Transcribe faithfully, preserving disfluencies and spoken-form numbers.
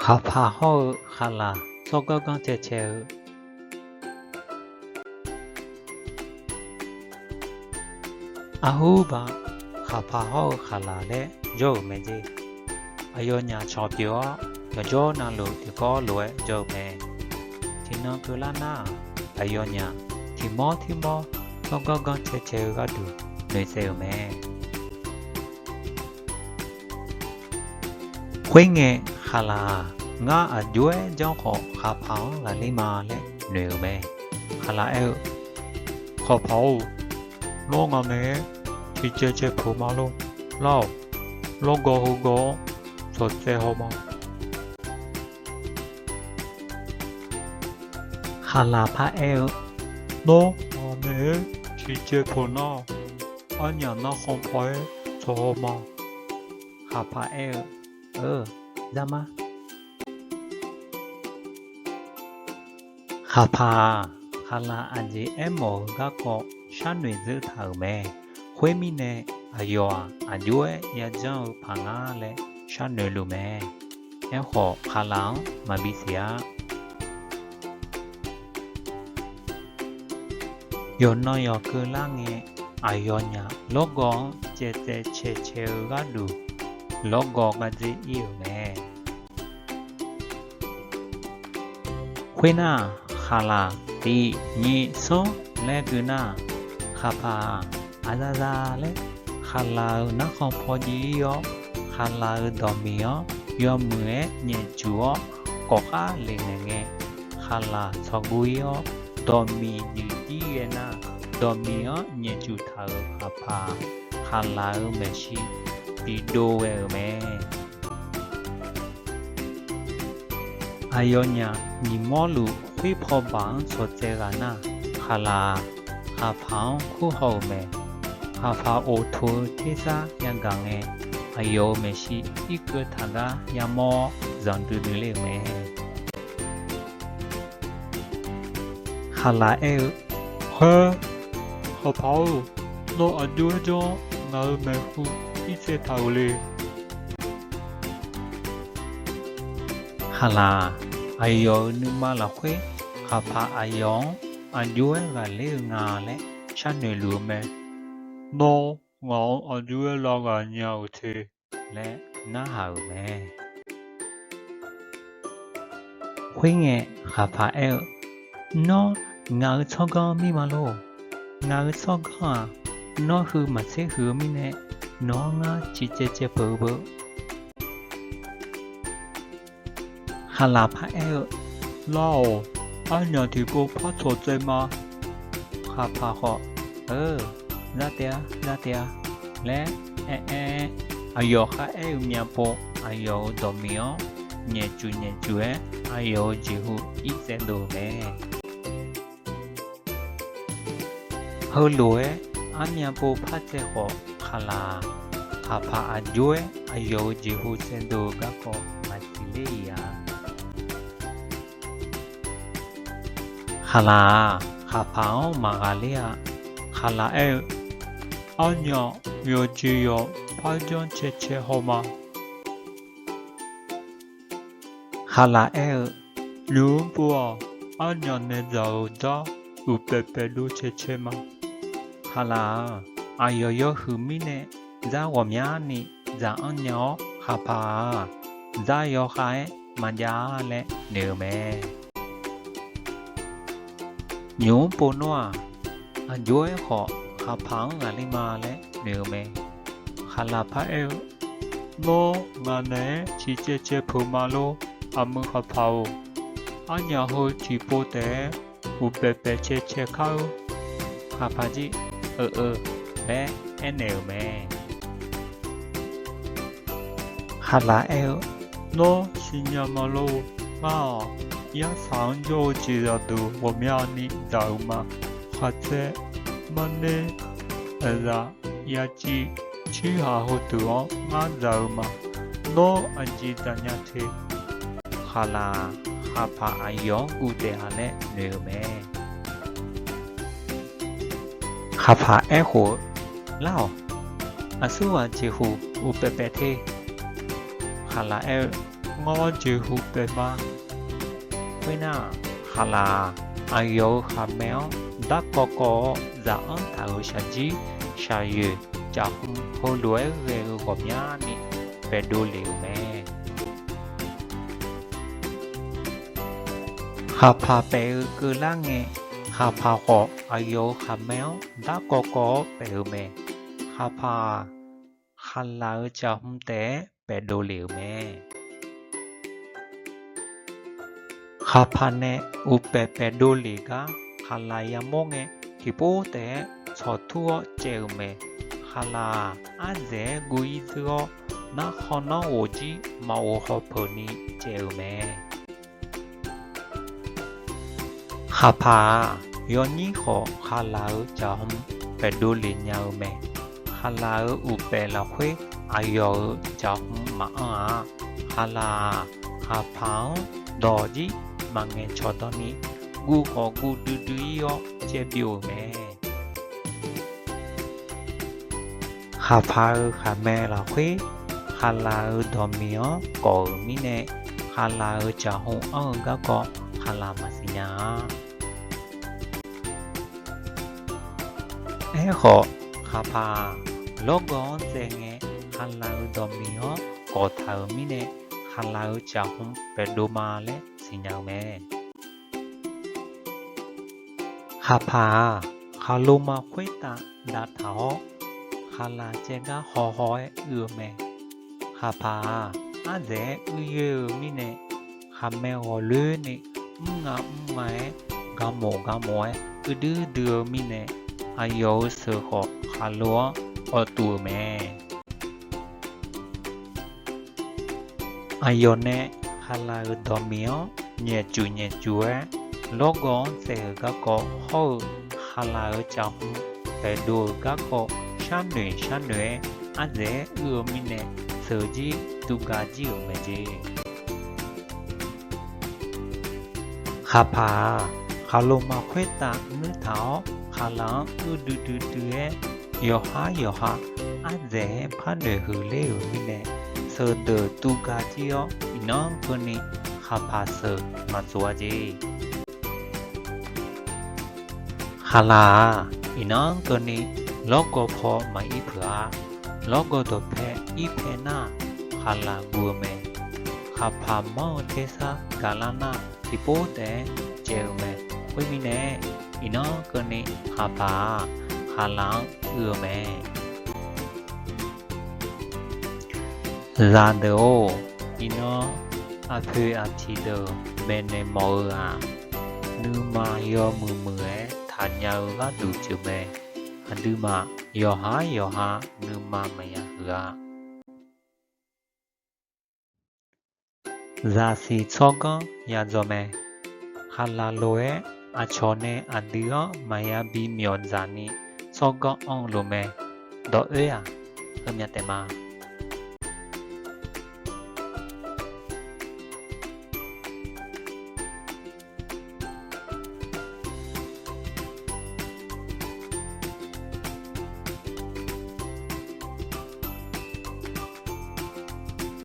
Khaqpaq hawr-eu khaqlaq tsawrganr ganr cae cae-eu. Arhurbaq, khaqpaq hawr-eu khaqlaq laer jawr-euq mae jer. Aqyawfnyaf cawq pyeuf-awr, yawqjawr navluf tiqkawv lof-aer jawr-eu mae. Tiqnan keuvlar nar-aq, aqyawfnyaf tiq mawr tir mawr tsawrganr ganr cae cae-eu gharduq noeqtsaev-euq mae. Khoerngae, khaqlaq-aq, ngar aqjox-aer janr khawf khaqpaq-anr ghaqler ma laer noeq-euq mae. Khaqlaq aer-eu, Khaqpaq-or, nawr ngaq naeq-aer tiqcaev caev peuq ma lor. Lar-awq, lawrgawv heugawv-anr tsawqtsaev haw ma. Khaqlaq paraer-eu, Nawr ngaq naeq-aer tiqcaev peuq nar, arnyaf narkhan paw-aer tsawq haw ma. Khaqpaq aer-eu, Eur, zar mar. Khaqpaq-aq, khaqlaq aqjeq aermawf-eu garkawv sharnoeq dzeur taq-euq mae. Khoermirnae, aqyawf-aq, aqjox-aer yajanr-eu paq ngar laer sharnoeq luf mae. Aerkhawf, khaqlaq-anr maqbi siq-a. Yawqnan yawqkeuv lar ngae, aqyawfnyaf lawrgawv-anr caevcaev cae cae-eu gharduq, lawrgawv gardzer ir-euq mae. Khoernar, khaqlaq tiq nyiq smr laer gui nar, khaqpaq-aq, aqzaqzaq laer khaqlaq-euq narkhan paw jiv ir-awr, khaqlaq-euq dawqmiq-anr yawmuiq-aer nyaefcuf-awr kawfkhar leq naeq ngae, khaqlaq tsawqguv ir-awr, dawqmiq juif jir ghae nar, dawqmiq-anr nyaefcuf taq-euq khaqpaq, khaqlaq-euq maeqshi bidov ghae-euq mae. Aqyawfnyaf nyiq mawrluf khoer paw baq-anr tsawqtsaev ghaq nar, khaqlaq-aq, khaqpaq-anr kurhaw-euq mae. Khaqpaq of tuq-eu tersar yagaq ngae, aqyawf-euq maeqshi irkeuv taq gar yamawr-awr zanqdui dui ler-euq mae. Khaqlaq aer-eu, Khoer, khaqpaq-or, nawr aqjox-aer janr-awr ngaq-euq maeqhu irtsaev taq-euq le. Khaqlaq-aq, aqyawf-euq nuima lafkhoer khaqpaq aqyawf-anr aqjox-aer ghaqler-eu nga laer sharnoeq luf-eu mae. Nawr ngaq-anr aqjox-aer lav ghaq nya-euq te laer narhaq-euq mae. Khoerngae, khaqpaq aer-eu, Nawr ngaq-euq tsawrganr mir ma lor. Ngaq-euq tsawrganr-aq, nawr heu maqtser huiq-eu mirnae, nawq-anr ngar ciqcaev caev peuq-eu beu. Khaqlaq paraer-eu, Lar-awq, arnyaf tiqpov par tsawqtsaev ma. Khaqpaq khawf, Eur, zar taef-a, zar taef-a laer aer-aer, aqyawf kharaer-eu myavpov aqyawf-euq dawqmiq-anr nyaefcuf nyaefcuf-aer, aqyawf-euq jeqhu irtsaev dov-euq mae. Heulof-aer armyav pov par tsaev khawf, khaqlaq-aq, khaqpaq aqjox-aer aqyawf-euq jeqhu tsaevdov-eu garkawv maqsiq ler-iq-a. Khaqlaq-aq, khaqpaq-anr maqghaqler-a. Khaqlaq aer-eu, Arnyaf yawqjeq yawq par janr cae cae haw ma. Khaqlaq aer-eu, Nymq-mr pov-aq, arnyaf nae dzaq-euq dzar uqpaeq paeq dov cae cae ma. Khaqlaq-aq, aqyawf yawhuiq mirnae dzar ghawqmyani dzaq-anr nya-awr, khaqpaq-aq, dzar yawkhav-aer maqjav-a laer noeq-eu mae. Nymq-mr pov nawr-aq, aqjox-aer khawf khaqpaq-anr ghaqler ma laer noeq-eu mae. Khaqlaq paraer-eu, Nawr ngaq naeq-aer ciqcaev caev peuq ma lor, aqmui khaqpaq-or. Arnyaf heu tiqpov taef-aer uqpaeq paeq cae cae kar-eur. Khaqpaq jir, Eu-eu laer aernaeq-euq mae. Khaqlaq aer-eu, Nawr siqnya ma lor. Ngar-awq, yarsaq-anr jawr-eu jeqzaq deuq ghawqmyani dzaq-euq ma. Khaqtsaev, marner, aqzaf, yaciv, cirhaq heudeuq-anr ngar dzaq-eu ma. Nawr aqjeq dzaqnya te. Khaqlaq-aq, khaqpaq aqyawf-anr guv taef-a laer noeq-eu mae. Khaqpaq aerkhof-eu, Lar-awq, aqsurghaq jeqhu uqpaeq paeq te. Khaqlaq aer-eu, ngawr jeqhu paef ma. Khoernar, khaqlaq-aq, aqyawf-euq khaqmae-anr darkawv kawv-awr zaqanr taq-euq shaqjir shaqyoeq caqhmq heulof-aer ghae-eu ghawqmyani paefdov lef-euq mae. Khaqpaq paef-eu keuvlar ngae, khaqpaq khawf aqyawf-euq khaqmae-anr darkawv kawv-awr paef-eu mae. Khaqpaq-aq, khaqlaq-euq caqhmq taef-aer paefdov lef-euq mae. Khaqpaq nae uqpaef paefdov lef gar khaqlaq yamawr ngae, tiqpov taef-aer tsawqtur-awr caev-euq mae. Khaqlaq-aq, ardzaeq-aer guv-ir dzeur-awr, narkhawr nanrghof jir maqghof haw peuq ni caev-euq mae. Khaqpaq-aq, yawnyir khawf khaqlaq-euq caqhmq paefdov lef nya-eu mae. Khaqlaq-euq uqpaef lafkhoer aqyawf-euq caqhmq maqanr-a. Khaqlaq-aq, khaqpaq-anr dawq jir maqngaeq cawqdanr ni, guv khawf guv duidui-ir-awr caev byov-euq mae. Khaqpaq-euq khaqmae lafkhoer khaqlaq-euq dawqmiq-anr kawf-euq mirnae, khaqlaq-euq caqhmq anr-eu garkawv khaqlaq maqsiq nya-a. Aerkhawf, khaqpaq-aq, lawrgawv-anr tsaev ngae, khaqlaq-euq dawqmiq-anr kawf taq-euq mirnae, khaqlaq-euq caqhmq paefdov ma laer siqnya-eu mae. Khaqpaq-aq, khaqlo ma khoertav dav taq-awr, khaqlaq caev gar hawhaw-aer uir-eu mae. Khaqpaq-aq, ardzaeq-aer uir yoer-eu mirnae, khaqmae ghawqloer ni mrnga mrnga-aer, garmof garmof-aer uirdui dui-eu mirnae, aqyawf-euq sheuq khawf khaqlo-anr awv tuv-euq mae. Aqyawf nae khaqlaq-euq dawqmiq-anr nyaefcuf nyaefcuf-aer, lawrgawv-anr tsaev-euq garkawv hawr-eu, khaqlaq-euq caqhmq paefdov-euq garkawv sharnoeq sharnoeq-aer ardzaeq-aer uir-eu mirnae, sheuq jir tuvga jir-euq mae jeq. Khaqpaq-aq, khaqlo ma khoertav nuir taq-awr, khaqlaq-anr uirdui duidui-aer, yawqhar yawqha ardzaeq-aer par noeq huiq ler-euq mirnae, sheuqdeuq tuvga jir-awr, iqnan keuvni khaqpaq sheuq maqtsof-a jeq. Khaqlaq-aq, iqnan keuvni lawrgawv paw maqir peuq-a. Lawrgawv dawqpae ir pae nar, khaqlaq guv-eu mae. Khaqpaq manr-eu tersar gaqlar nar, tiqpov taef-aer caev-eu mae. Khoermirnae, iqnan keuvni khaqpaq-aq, khaqlaq-anr uir-eu mae. Zaqdeuq-or, iqnan aqpoeq aqtiq deuq maeqnaeq mawf-eu-aq, nuima yawmuiq muiq-aer taqnya-eu gharduq pyeuf mae. Aqduimaf yawqhar yawqha nuima maqya huiq-a. Zaqsiq tsawrganr yadzaw mae. Khaqlaq lof-aer aqcawq nae aqdui-anr maqya bimyawf dzaq ni tsawrganr anr-eu lof mae. Dawq oer-aq, heumya taef ma.